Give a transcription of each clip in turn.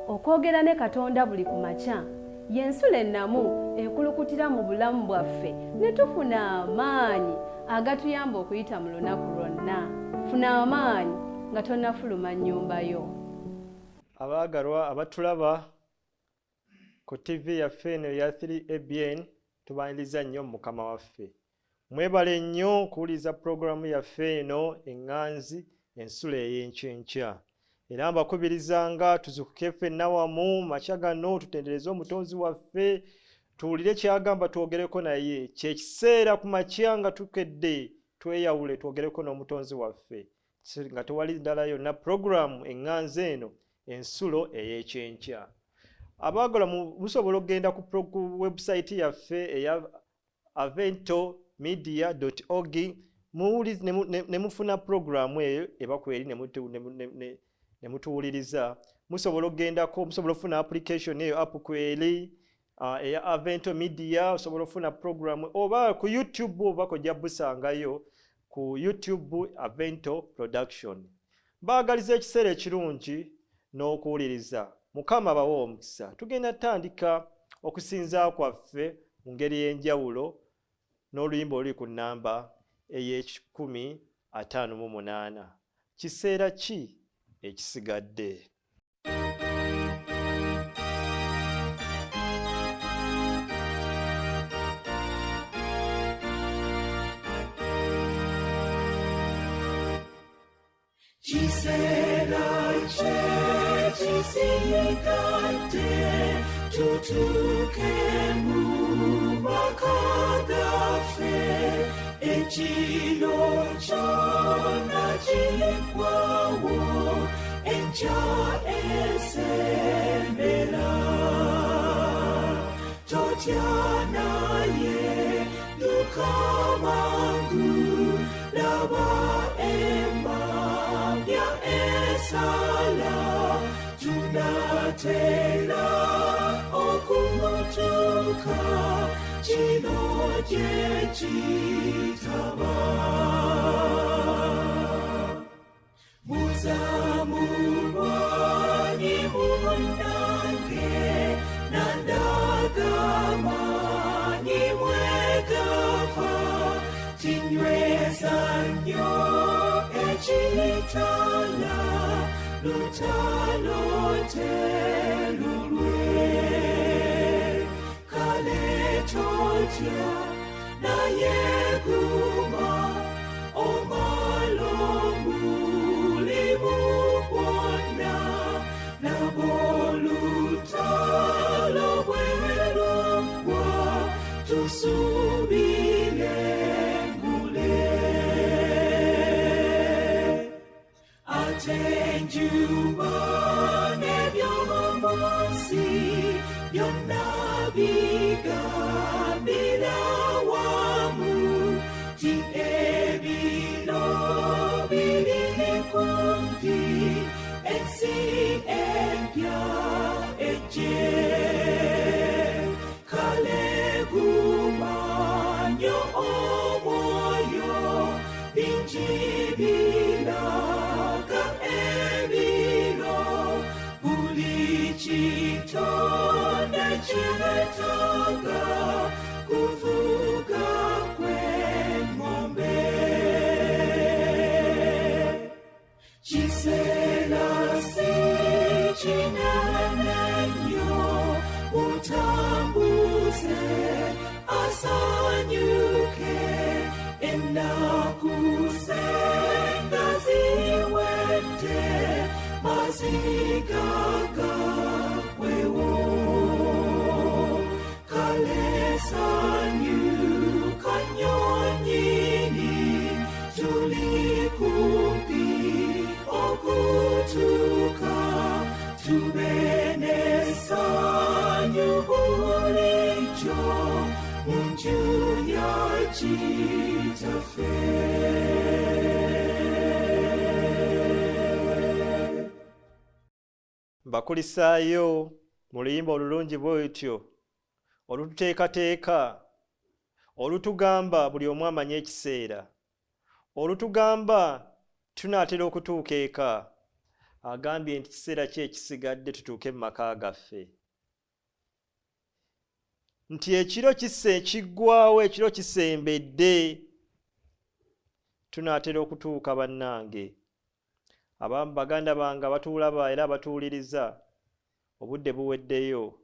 Okwogera ne Katonda buli ku makya y'ensulo ennamu ekulukutira mu bulamu bwaffe ne tufuna amaanyi agatuyamba okuyita mu lunaku lwonna. Funa amaanyi nga tonnafuluma nnyumba yo. Abaagalwa abatulaba ku TV yaffe eno eya 3ABN, tubaniriza nnyo mu Mukama waffe. Mwebale nnyo okuwuliriza pulogulaamu yaffe eno eŋŋanzi ensulo ey'enkyenkya. Era mbakubiriza nga tuzukuke ffenna wamu makya gano tutendereze omutonzi waffe, tuwulire ky'agamba twogereko naye. Kye kiseera ku makya nga tukedde tweyawule twogereko n'omutonzi waffe, nga tewali ndala yonna pulogulaamu eŋŋanzi eno ensulo ey'ekyenkya. Abaagala musobola okugenda ku website yaffe eya aventomedia.org ne mufuna pulogulaamu eyo eba kweri ne mutuwuliriza. Musobola okugendako, musobola okufuna application eyo app kweri eya Avento Media, osobola okufuna pulogulaamu oba ku YouTube oba kojja busangayo ku YouTube Avento Production. Mbaagaliza ekiseera ekirungi n'okuwuliriza. Mukama abawe omukisa. Tugenda tutandika okusinza kwaffe mu ngeri ey'enjawulo n'oluyimba oluli ku nnamba ey'ekikumi ataano mu munaana. Kiseera ki ekisigadde? Kiseera kye kisigadde tutuuke mu maka gaffe, ekiro kyonna kiggwawo, enkya esembera. Totya naye dduka mangu, laba emmambya esala, tunatera okutuuka kino gye kitaba. Muzamulwanyi munnange nandagamanyi mwegava, kinyweza nnyo ekitala, lutalo telulwe. Kale totya naye guma, omala omulimu gwonna, n'abolutalo bwe luggwa tusuubire ngule. Ate enjuba n'ebyomu nsi byonna bigambira wamu ti ebiro biri kumpi, ensi empya ejje. Kale guma nnyo omwoyo, bingi biraga ebiro, buli kitonde kyetaaga kuvuga kw'eŋŋombe. Kiseera si kinene nnyo, mutambuze asanyuke, ennaku senga ziwedde, maziga gaggwewo. Kale sanyuka nnyo nnyini, tuli kumpi okutuuka, tube n'essanyu bulijjo mu nju ya Kitaffe. Mbakulisaayo mu luyimba olulungi bw'otyo olututeekateeka, olutugamba buli omu amanye ekiseera, olutugamba tunaatera okutuuka eka. Agambye nti kiseera ki ekisigadde tutuuke mu maka gaffe, nti ekiro kisse kiggwawo, ekiro kisembedde, tunaatera okutuuka. Bannange, abamu baganda bange abatuulaba era abatuwuliriza, obudde buweddeyo.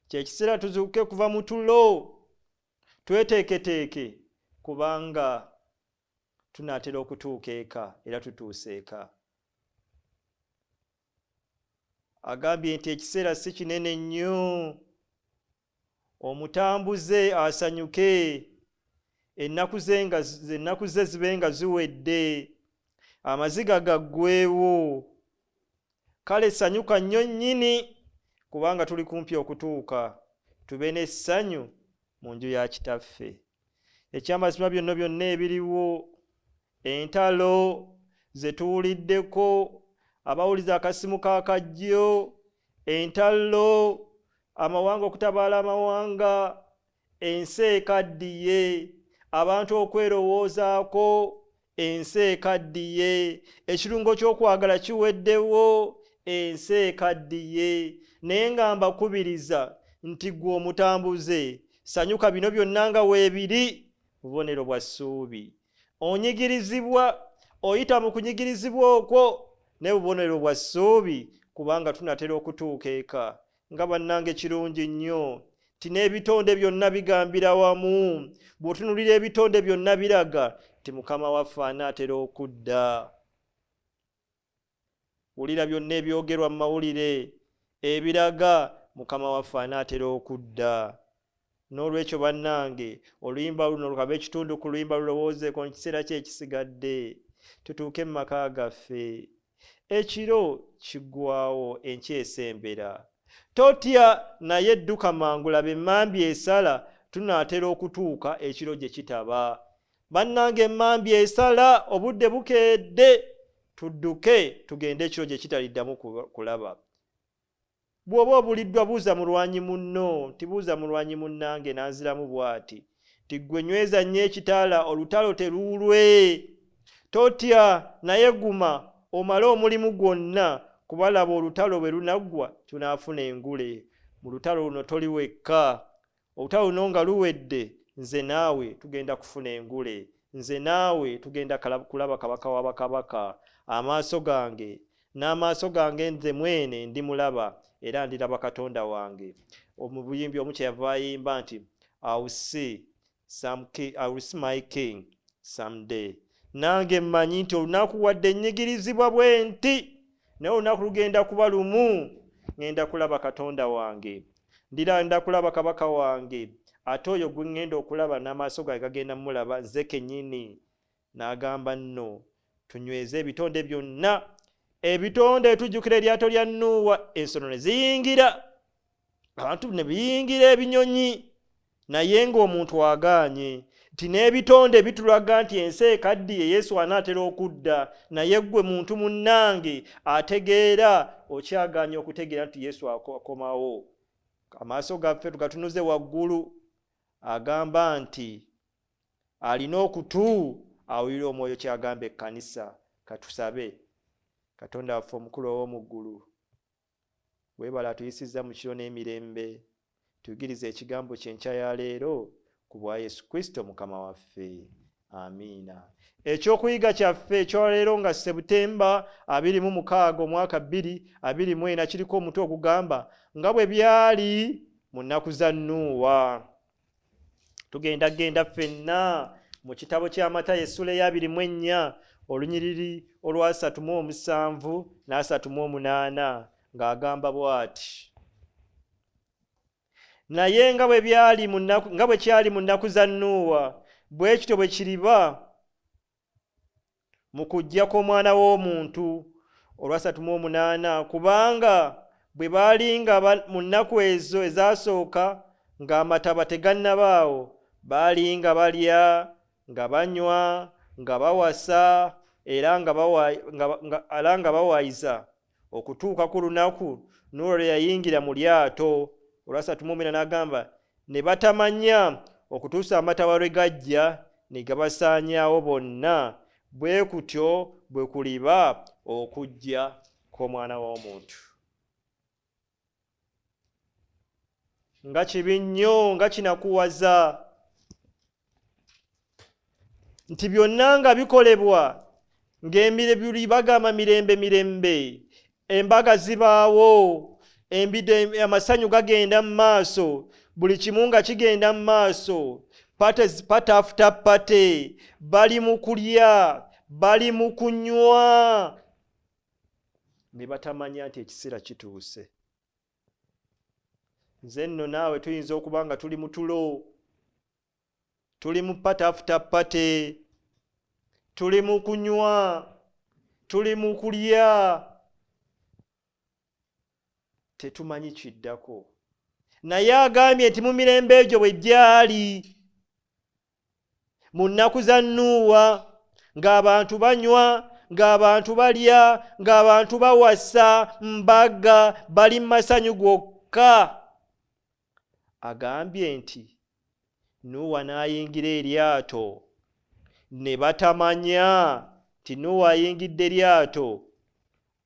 Kyekiseera tuzuukuke kuva mu tulo, tweteeketeeke, kubanga tunaatera okutuuka eka, era tutuuse eka. Agambye nti ekiseera si kinene nnyo, omutambuze asanyuke, ennaku ze zibe nga ziwedde, amaziga gaggwewo. Kale sanyuka nnyo nnyini, kubanga tuli kumpi okutuuka, tube n'essanyu mu nju ya Kitaffe. Ekyamazima byonna byonna ebiriwo, entalo ze tuwuliddeko, abawuliza akasimu ka kajjo, entalo, amawanga okutabaala amawanga, ensi ekaddiye, abantu okwerowoozaako, ensi ekaddiye, ekirungo ky'okwagala kiweddewo, ensi ekaddiye. Naye nga mbakubiriza nti ggwe omutambuze, sanyuka, bino byonna nga weebiri bubonero bwa ssuubi. Onyigirizibwa, oyita mu kunyigirizibwa okwo, ne bubonero bwa ssuubi, kubanga tunatera okutuuka eka. Nga bannange kirungi nnyo nti n'ebitonde byonna bigambira wamu. Bw'otunuulira ebitonde byonna biraga nti Mukama waffe anaatera okudda. Wulira byonna ebyogerwa mu mawulire ebiraga Mukama waffe anaatera okudda. N'olwekyo bannange, oluyimba luno lukaba ekitundu ku luyimba lulowoozeeko mu kiseera ki ekisigadde tutuuke mu maka gaffe. Ekiro kiggwawo, enkya esembera. Totya, naye dduka mangu, laba emmambi esala, tunaatera okutuuka ekiro gye kitaba. Bannange, emmambi esala, obudde bukeedde, tudduke tugende ekiro gye kitaliddamu kulaba. Bw'oba obuliddwa, buuza mulwanyi munno nti, buuza mulwanyi munnange, n'anziramu bw'ati nti, ggwe nyweza nnyo ekitala, olutalo teruulwe. Totya, naye guma omale omulimu gwonna, kubalaba olutalo bwe lunaggwa tunaafuna engule. Mu lutalo luno toli wekka. Olutalo luno nga luwedde, nze naawe tugenda kufuna engule, nze naawe tugenda kulaba Kabaka wa bakabaka. Amaaso gange n'amaaso gange nze mwene ndimulaba, era ndiraba Katonda wange. Omubuyimbi omu kyeyava ayimba nti, "I will see my king someday." Nange mmanyi nti olunaku, wadde nnyigirizibwa bwe nti, naye olunaku lugenda kuba lumu ŋŋenda kulaba Katonda wange, ndiranda kulaba Kabaka wange. Ate oyo gwe ŋŋenda okulaba n'amaaso gange gagenda mulaba nze kennyini. N'agamba nno tunyweze ebitonde byonna. Ebitonde, tujjukira eryato lya Nuuwa, ensolo ne ziyingira, abantu ne biyingira, ebinyonyi, naye ng'omuntu agaanye. Nti n'ebitonde bitulaga nti ensi ekaddiye, Yesu anaatera okudda, naye ggwe muntu munnange ategeera okyagaanye okutegeera nti Yesu akomawo. Amaaso gaffe tugatunuze waggulu. Agamba nti alina okutu awulire omwoyo kyagamba ekkanisa. Katusabe. Katonda waffe omukulu ow'omu ggulu, weebala atuyisizza mu kiro n'emirembe. Tuyigirize ekigambo kyenkya ya leero, ku bwa Yesu Kristo Mukama waffe, amiina. Ekyokuyiga kyaffe ekyaleero, nga Sebutemba 26 omwaka 2024, kiriko omutwe ogugamba nga bwe byali mu nnaku za Nuuwa. Tugenda genda ffenna mu kitabo kya Matayo essula eya 24, olunyiriri olwa37 n'38, ng'agamba bw'ati: "Naye nga bwe kyali mu nnaku za Nuuwa, bwe kityo bwe kiriba mu kujja kw'Omwana w'Omuntu." Olwa38: "Kubanga bwe baalinga mu nnaku ezo ezasooka ng'amataba tegannabaawo, baalinga balya nga banywa nga bawasa era nga bawayiza, okutuuka ku lunaku Nuuwa lwe yayingira mu lyato." Olwa39 n'agamba, "Ne batamanya okutuusa amataba lwe gajja ne gabasaanyaawo bonna, bwe kutyo bwe kuliba okujja kw'omwana w'omuntu. Nga kibi nnyo, nga kinakuwaza nti byonna nga bikolebwa ng'emirembe, bagamba mirembe mirembe, embaga zibaawo, embide, amasanyu gagenda mu maaso, buli kimu nga kigenda mu maaso, party after party, bali mu kulya, bali mu kunywa, ne batamanya nti ekiseera kituuse. Nze nno naawe tuyinza okuba nga tuli mu tulo, tuli mu party after party, tuli mu kunywa, tuli mu kulya, tetumanyi kiddako. Naye agambye nti mu mirembe egyo bwe gyali mu nnaku za Nuuwa, ng'abantu banywa, ng'abantu balya, ng'abantu bawasa mbaga, bali mu masanyu gokka. Agambye nti Nuuwa n'ayingira eryato, ne batamanya nti Nuuwa ayingidde eryato,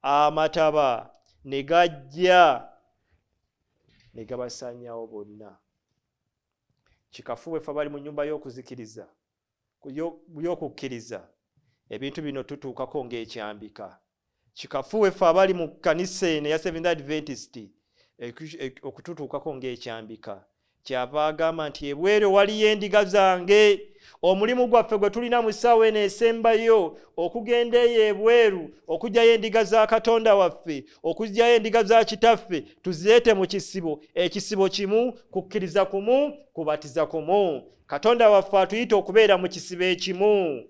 amataba ne gajja ne gabasaanyaawo bonna. Kikafuuwe ffe abali mu nnyumba y'okuzikiriza, y'okukkiriza, ebintu bino tutuukako ng'ekyambika. Kikafuuwe ffe abali mu kkanisa eno eya Seventh Adventist okututuukako ng'ekyambika. Kyava agamba nti ebweru waliyo endiga zange. Omulimu gwaffe gwe tulina mu ssaawa eno esembayo okugenda eyo ebweru okuggyayo endiga za Katonda waffe, okuggyayo endiga za kitaffe, tuzireete mu kisibo. Ekisibo kimu, kukkiriza kumu, kubatiza kumu. Katonda waffe atuyita okubeera mu kisibo ekimu.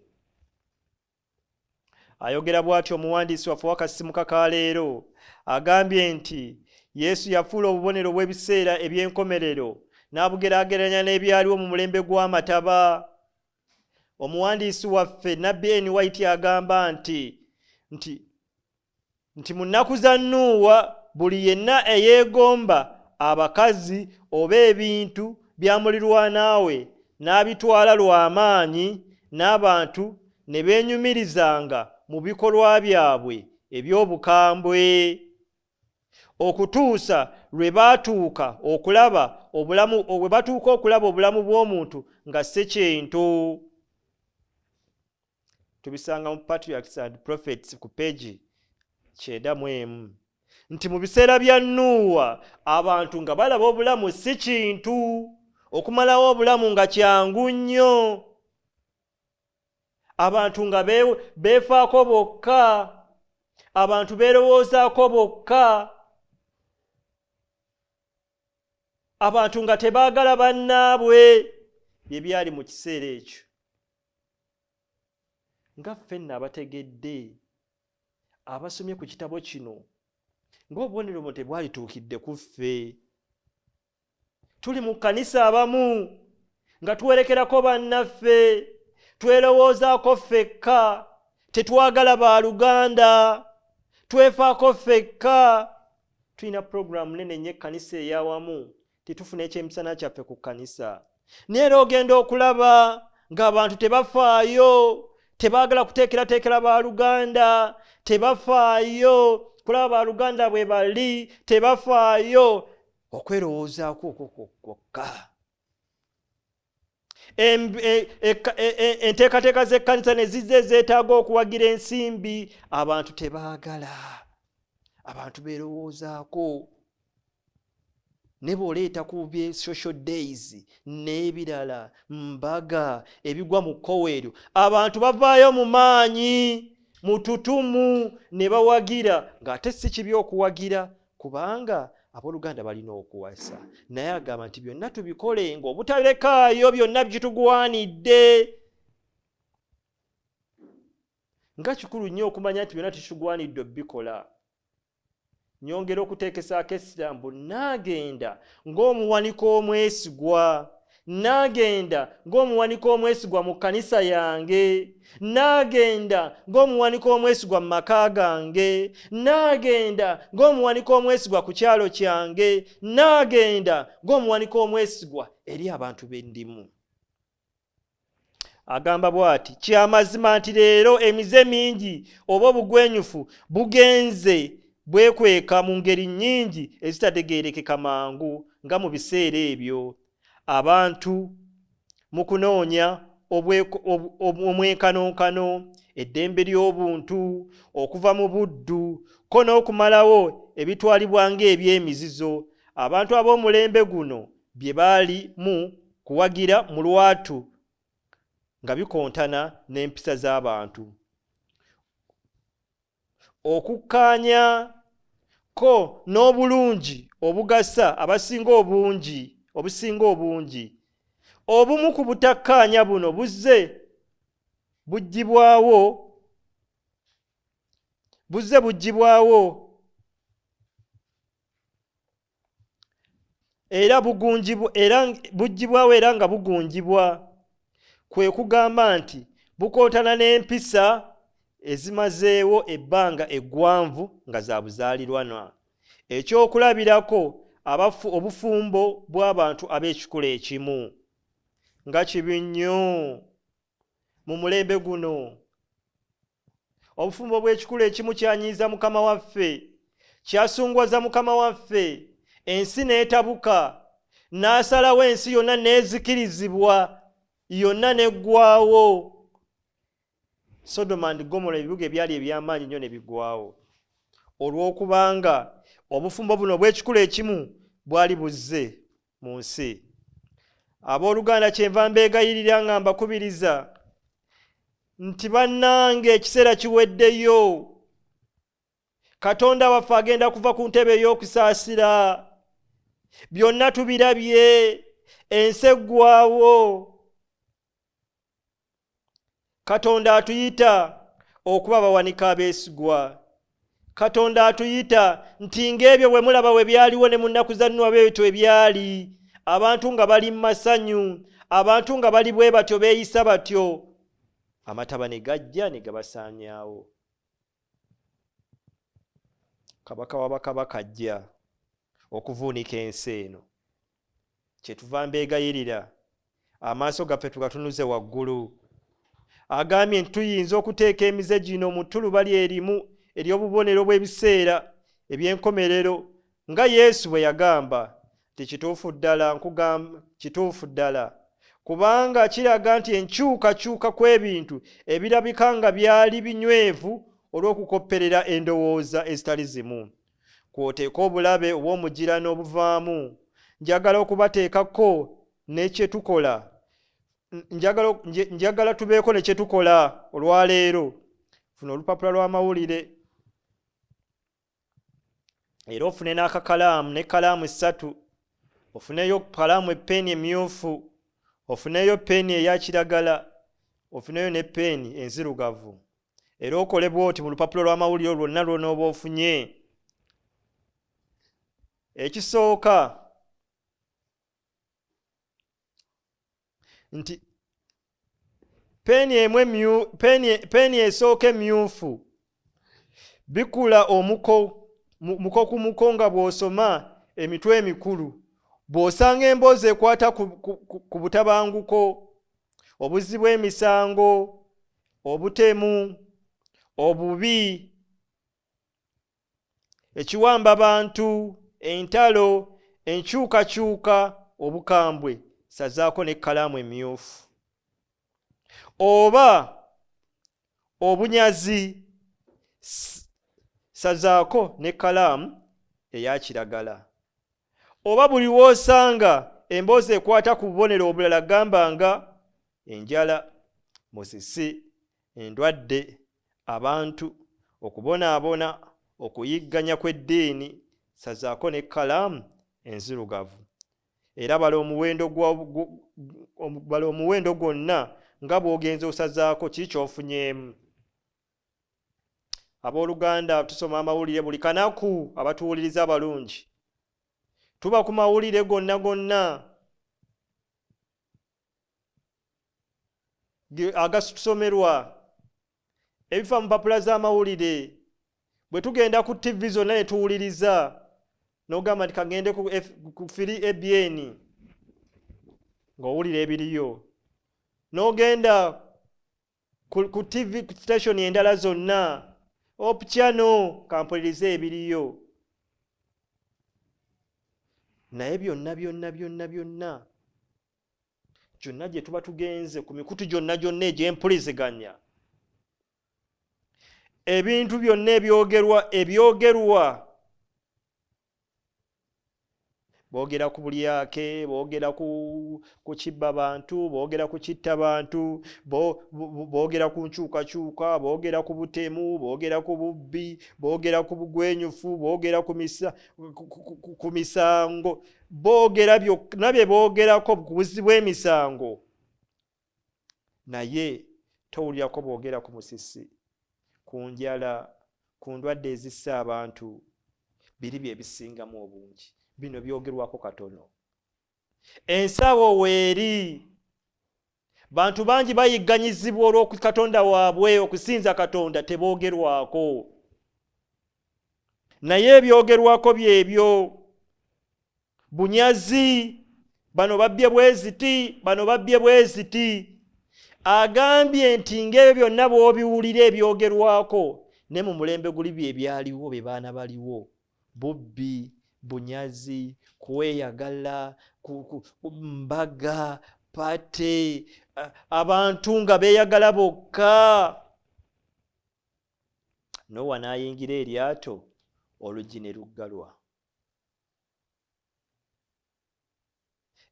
Ayogera bw'atyo omuwandiisi waffe ow'akasisimuka ka leero. Agambye nti Yesu yafuula obubonero bw'ebiseera eby'enkomerero n'abugeraageranya n'ebyaliwo mu mulembe gw'amataba. Omuwandiisi waffe Nabbi N. White agamba nti mu nnaku za Nuuwa buli yenna eyeegomba abakazi oba ebintu bya mulirwanaawe n'abitwala lw'amaanyi, n'abantu ne beenyumirizanga mu bikolwa byabwe eby'obukambwe, okutuusa lwe baatuuka okulaba obulamu, bwe batuuka okulaba obulamu bw'omuntu nga si kintu. Tubisanga mu Patriarchs and Prophets ku peegi 91, nti mu biseera bya Nuuwa abantu nga balaba obulamu si kintu, okumalawo obulamu nga kyangu nnyo, abantu nga beefaako bokka, abantu beerowoozaako bokka, abantu nga tebaagala bannaabwe. Bye byali mu kiseera ekyo. Nga ffenna abategedde abasomye ku kitabo kino, ng'obubonero buno tebwalituukidde ku ffe. Tuli mu kkanisa abamu nga tuwerekerako bannaffe, twerowoozaako ffekka, tetwagala baluganda, twefaako ffekka. Tulina pulogulaamu nene nnyo ekkanisa ey'awamu, tetufuna ekyemisana kyaffe ku kkanisa. Naye era ogenda okulaba ng'abantu tebafaayo, tebaagala kuteekerateekera baluganda, tebafaayo kulaba baluganda bwe bali, tebafaayo okwerowoozaako okwo kwokka. Enteekateeka z'ekkanisa ne zizza ezeetaaga okuwagira ensimbi, abantu tebaagala, abantu beerowoozaako. Ne bw'oleeta ku bye social days n'ebirala, mbaga ebigwa mu kkowe eryo, abantu bavaayo mu maanyi, mu tutumu ne bawagira, ng'ate si kibi okuwagira kubanga abooluganda balina okuwasa. Naye agamba nti byonna tubikole ng'obutalekaayo byonna bitugwanidde. Nga kikulu nnyo okumanya nti byonna tukigwanidde obbikola. Nyongera okuteekesaako essira mbu naagenda ng'omuwanika omwesigwa, naagenda ng'omuwanika omwesigwa mu kkanisa yange, naagenda ng'omuwanika omwesigwa mu maka gange, naagenda ng'omuwanika omwesigwa ku kyalo kyange, naagenda ng'omuwanika omwesigwa eri abantu b'endimu. Agamba bw'ati, kyamazima nti leero emize mingi oba obugwenyufu bugenze bwekweka mu ngeri nnyingi ezitategeerekeka mangu nga mu biseera ebyo. Abantu mu kunoonya omwenkanonkano, eddembe ly'obuntu, okuva mu buddu, ko n'okumalawo ebitwalibwa ng'ebyemizizo, abantu ab'omulembe guno bye baalimu kuwagira mu lwatu nga bikontana n'empisa z'abantu. Okukkaanya ko n'obulungi obugasa abasinga obungi obusinga obungi. Obumu ku butakkaanya buno buzze buggyibwawo era buggyibwawo era nga bugunjibwa, kwe kugamba nti bukontana n'empisa ezimazeewo ebbanga eggwanvu nga za buzaalirwanwa. Ekyokulabirako, obufumbo bw'abantu ab'ekikula ekimu nga kibi nnyo mu mulembe guno. Obufumbo bw'ekikula ekimu kyanyiiza Mukama waffe, kyasungwaza Mukama waffe, ensi n'etabuka, n'asalawo ensi yonna n'ezikirizibwa, yonna n'eggwawo. Sodoma and Gomora, ebibuga ebyali eby'amaanyi nnyo ne biggwawo olw'okubanga obufumbo buno obw'ekikula ekimu bwali buzze mu nsi. Abooluganda, kyenva mbeegayirira nga mbakubiriza nti bannange ekiseera kiweddeyo. Katonda waffe agenda kuva ku ntebe ey'okusaasira. Byonna tubirabye, ensi eggwawo. Katonda atuyita okuba abawanika abeesigwa. Katonda atuyita nti ng'ebyo bwe mulaba we byaliwo ne mu nnaku za Nuwa bwebityo ebyali, abantu nga bali mu masanyu, abantu nga bali bwe batyo beeyisa batyo, amataba ne gajja ne gabasaanyaawo. Kabaka wa bakabaka ajja okuvuunika ensi eno. Kyetuva mbeegayirira amaaso gaffe tugatunuze waggulu. Agambye nti tuyinza okuteeka emize gino mu ttuluba lyerimu ery'obubonero bw'ebiseera eby'enkomerero nga Yesu bwe yagamba nti kituufu ddala, nkugamba kituufu ddala, kubanga kiraga nti enkyukakyuka kw'ebintu ebirabika nga byali binywevu olw'okukopperera endowooza ezitali zimu, kw'oteeka obulabe obw'omugirano n'obuvaamu. Njagala okubateekako ne kye tukola, njagala tubeeko ne kye tukola olwaleero. Funa olupapula lw'amawulire era ofune n'akakalaamu n'ekkalaamu 3, ofuneyo kalaamu eppeeni emyufu, ofuneyo peeni eya kiragala, ofuneyo ne peeni enzirugavu, era okole bw'oti mu lupapula lw'amawulire lwonna lw'onooba ofunye. Ekisooka nti peeni emu peeni esooka emyufu bikula omuko muko ku muko nga bw'osoma emitwe emikulu. Bw'osanga emboozi ekwata ku butabanguko, obuzzi bw'emisango, obutemu, obubi, ekiwamba bantu, entalo, enkyukakyuka, obukambwe, sazaako n'ekkalaamu emyufu. Oba obunyazi, sazaako n'ekkalaamu eya kiragala. Oba buli w'osanga emboozi ekwata ku bubonero obulala gamba nga enjala, musisi, endwadde, abantu, okubonaabona, okuyigganya kw'eddiini, sazaako n'ekkalaamu enzirugavu. Era bala omuwendo gwonna nga bw'ogenza osazaako ki ky'ofunyeemu. Abooluganda, tusoma amawulire buli kanaku. Abatuwuliriza abalungi, tuba ku mawulire gonna gonna agatusomerwa, ebifa mu mpapula z'amawulire. Bwe tugenda ku TV zonna ne tuwuliriza, n'ogamba nti kagende ku Free ABN, ng'owulira ebiriyo, n'ogenda ku TV station endala zonna, Hope Channel kampulirize ebiriyo. Naye byonna byonna byonna byonna gyonna gye tuba tugenze ku mikutu gyonna gyonna egy'empuliziganya, ebintu byonna ebyogerwa boogera ku bulyake, boogera ku kibba bantu, boogera ku kitta bantu, boogera ku nkyukakyuka, boogera ku butemu, boogera ku bubbi, boogera ku bugwenyufu, boogera ku misango, boogera byonna bye boogerako ku buzzi bw'emisango. Naye towulirako boogera ku musisi, ku njala, ku ndwadde ezissa abantu. Biri bye bisingamu obungi. Bino byogerwako katono. Ensawo weeri, bantu bangi bayigganyizibwa olw'oku Katonda waabwe, okusinza Katonda teboogerwako. Naye ebyogerwako byebyo bunyazi, bano babbye bweziti, bano babbye bweziti. Agambye nti ng'ebyo byonna bw'obiwulira ebyogerwako, ne mu mulembe guli bye byaliwo, be baana baliwo. Bubbi, bunyazi, kweyagala, mbaga, pate, abantu nga beeyagala bokka. Nowa n'ayingira eryato, oluggi ne luggalwa.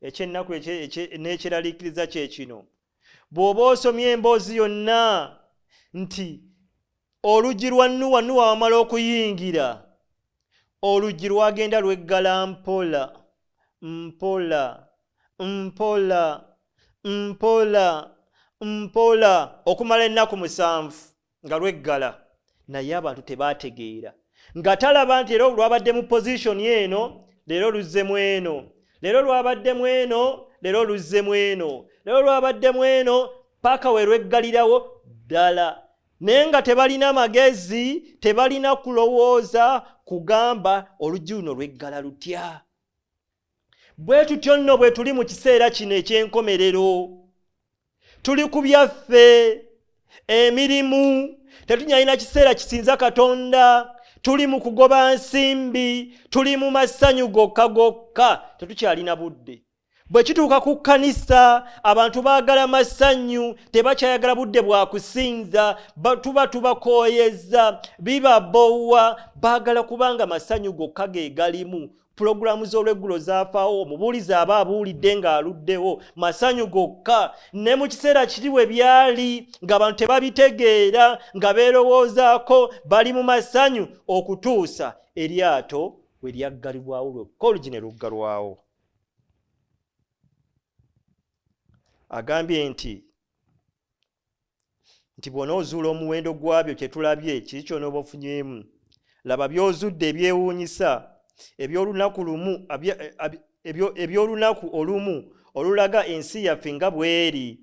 Ekyennaku n'ekyeraliikiriza kye kino. Bw'oba osomye emboozi yonna nti oluggi lwa Nuwa, Nuwa wamala okuyingira, oluggi lwagenda lweggala mpola mpola mpola mpola mpola okumala ennaku 7 nga lweggala. Naye abantu tebaategeera, nga talaba nti leero lwabadde mu position eno, leero luzzemu eno, leero lwabaddemu eno, leero luzzemu eno, leero lwabaddemu eno, paka we lweggalirawo ddala. Naye nga tebalina magezi, tebalina kulowooza kugamba oluggi luno lweggala lutya. Bwe tutyo nno bwe tuli mu kiseera kino eky'enkomerero. Tuli ku byaffe, emirimu, tetunyalina kiseera kisinza Katonda, tuli mu kugoba nsimbi, tuli mu masanyu gokka gokka, tetukyalina budde. Bwe kituuka ku kkanisa, abantu baagala masanyu, tebakyayagala budde bwa kusinza, tuba tubakooyeza, bibabowa, baagala kubanga masanyu gokka ge galimu. Pulogulaamu z'olweggulo zaafaawo, omubuulizi aba abuulidde ng'aluddewo, masanyu gokka. Ne mu kiseera kiri we byali ng'abantu tebabitegeera, nga beerowoozaako, bali mu masanyu okutuusa eryato we lyaggalibwawo lwokka, oluggi ne luggalwawo. Agambye nti bw'onoozuula omuwendo gwabyo kye tulabye, kiki ky'onooba ofunyeemu. Laba by'ozudde ebyewuunyisa, eby'olunaku lumu, eby'olunaku olumu olulaga ensi yaffe nga bw'eri.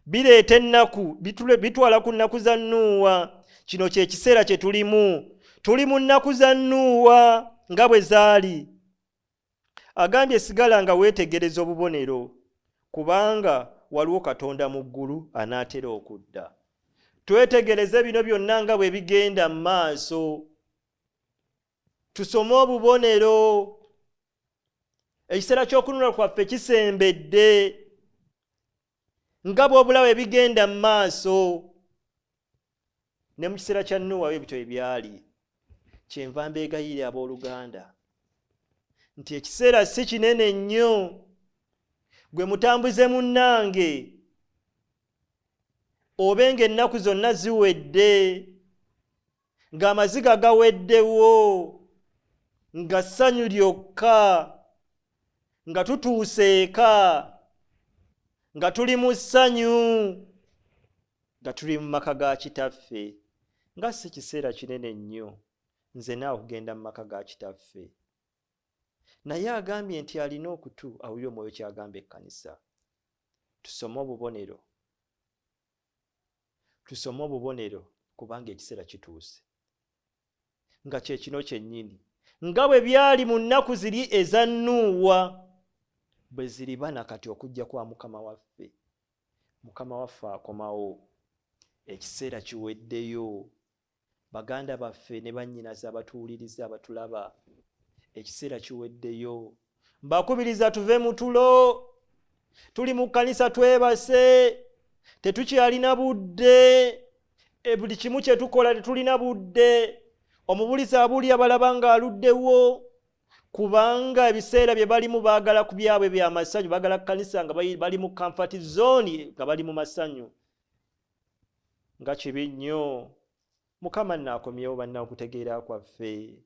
Bireeta ennaku, bitwala ku nnaku za Nuuwa. Kino kye kiseera kye tulimu. Tuli mu nnaku za Nuuwa nga bwe zaali. Agambye sigala nga weetegereza obubonero, kubanga waliwo Katonda mu ggulu anaatera okudda. Twetegereze bino byonna nga bwe bigenda mu maaso. Tusome obubonero. Ekiseera ky'okununula kwaffe kisembedde. Nga bw'obulaba ebigenda mu maaso. Ne mu kiseera kya Nuuwa ebyo ebyali. Kyenva mbeegayirira abooluganda nti ekiseera si kinene nnyo, gwe mutambuze munnange, obe ng'ennaku zonna ziwedde, ng'amaziga gaweddewo, nga ssanyu lyokka, nga tutuuse eka, nga tuli mu ssanyu, nga tuli mu maka ga kitaffe. Nga si kiseera kinene nnyo nze naawe okugenda mu maka ga kitaffe. Naye agambye nti alina okutu awulire omwoyo ky'agamba ekkanisa. Tusome obubonero. Tusome obubonero kubanga ekiseera kituuse. Nga kye kino kyennyini. Nga bwe byali mu nnaku ziri eza Nuuwa, bwe ziriba na kati okujja kwa Mukama waffe. Mukama waffe akomawo. Ekiseera kiweddeyo. Baganda baffe ne bannyinaze abatuwuliriza, abatulaba, ekiseera kiweddeyo. Mbakubiriza tuve mu tulo. Tuli mu kkanisa twebase, tetukyalina budde. Buli kimu kye tukola tetulina budde. Omubulizi abuulira balaba ng'aluddewo, kubanga ebiseera bye balimu baagala ku byabwe bya masanyu, baagala kkanisa nga bali mu comfort zone, nga bali mu masanyu. Nga kibi nnyo. Mukama nno akomyewo banna okutegeera kwaffe.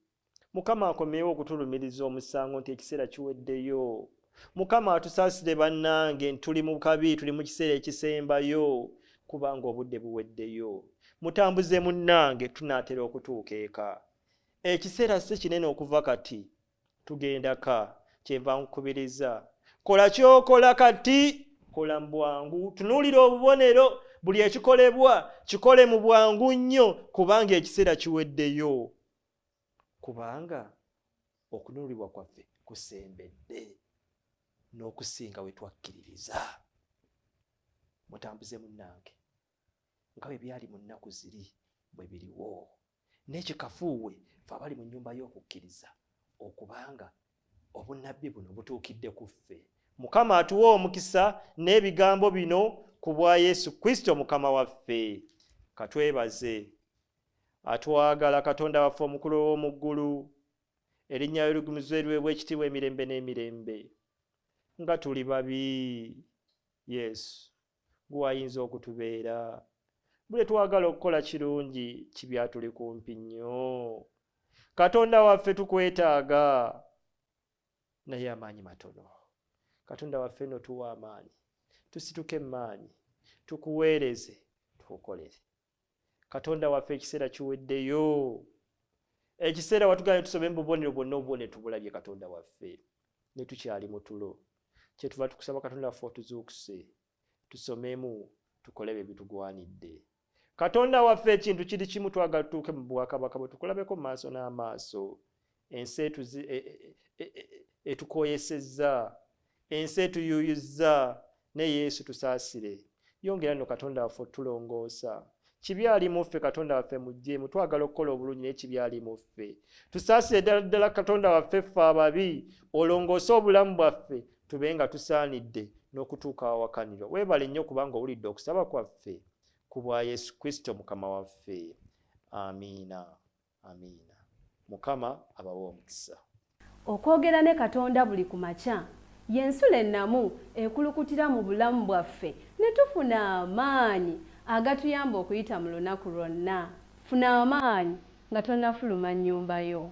Mukama akomyewo okutulumiriza omusango nti ekiseera kiweddeyo. Mukama atusaasire bannange, tuli mu kabi, tuli mu kiseera ekisembayo, kubanga obudde buweddeyo. Mutambuze munnange, tunaatera okutuuka eka. Ekiseera si kinene okuva kati, tugenda ka. Kyenva nkukubiriza, kola ky'okola kati, kola mu bwangu, tunuulira obubonero, buli ekikolebwa kikole mu bwangu nnyo, kubanga ekiseera kiweddeyo. Kubanga okununulibwa kwaffe kusembedde n'okusinga we twakkiririza. Mutambuze munnange, nga bwe byali mu nnaku ziri bwe biriwo. N'ekikafuuwe ffe abali mu nnyumba y'okukkiriza, okubanga obunnabbi buno butuukidde ku ffe. Mukama atuwe omukisa n'ebigambo bino ku bwa Yesu Kristo Mukama waffe. Katwebaze atwagala Katonda waffe omukulu ow'omu ggulu, erinnya lye ligumizibwe liweebwe ekitiibwa emirembe n'emirembe. Nga tuli babi, Yesu gwe ayinza okutubeera. Buli twagala okukola kirungi, kibi atuli kumpi nnyo. Katonda waffe tukwetaaga, naye amaanyi matono. Katonda waffe nno tuwa amaanyi, tusituke emaanyi, tukuweereze, tukukolere. Katonda waffe ekiseera kiweddeyo. Ekiseera watugambye tusome mu bubonero bwonna, obubonero tubulabye Katonda waffe, ne tukyali mu tulo. Kyetuva tukusaba Katonda waffe otuzuukuse, tusomemu, tukole bye bitugwanidde. Katonda waffe ekintu kiri kimu, twagala tutuuke mu bwakabaka bwe, tukulabeko mu maaso n'amaaso. Ensi etukoyesezza, ensi etuyuyuzza, ne Yesu tusaasire. Yongera nno Katonda waffe otulongoosa. Kibi ali mu ffe Katonda waffe muggyemu, twagala okukola obulungi naye kibi ali mu ffe. Tusaasire ddala ddala Katonda waffe ffe ababi, olongoose obulamu bwaffe tube nga tusaanidde n'okutuuka awakanirwa. Weebale nnyo kubanga owulidde okusaba kwaffe ku bwa Yesu Kristo Mukama waffe. Amiina, amiina. Mukama abawe omukisa. Okwogera ne Katonda buli ku makya y'ensulo ennamu ekulukutira mu bulamu bwaffe ne tufuna amaanyi agatuyamba okuyita mu lunaku lwonna. Funa amaanyi nga tonnafuluma nnyumba yo.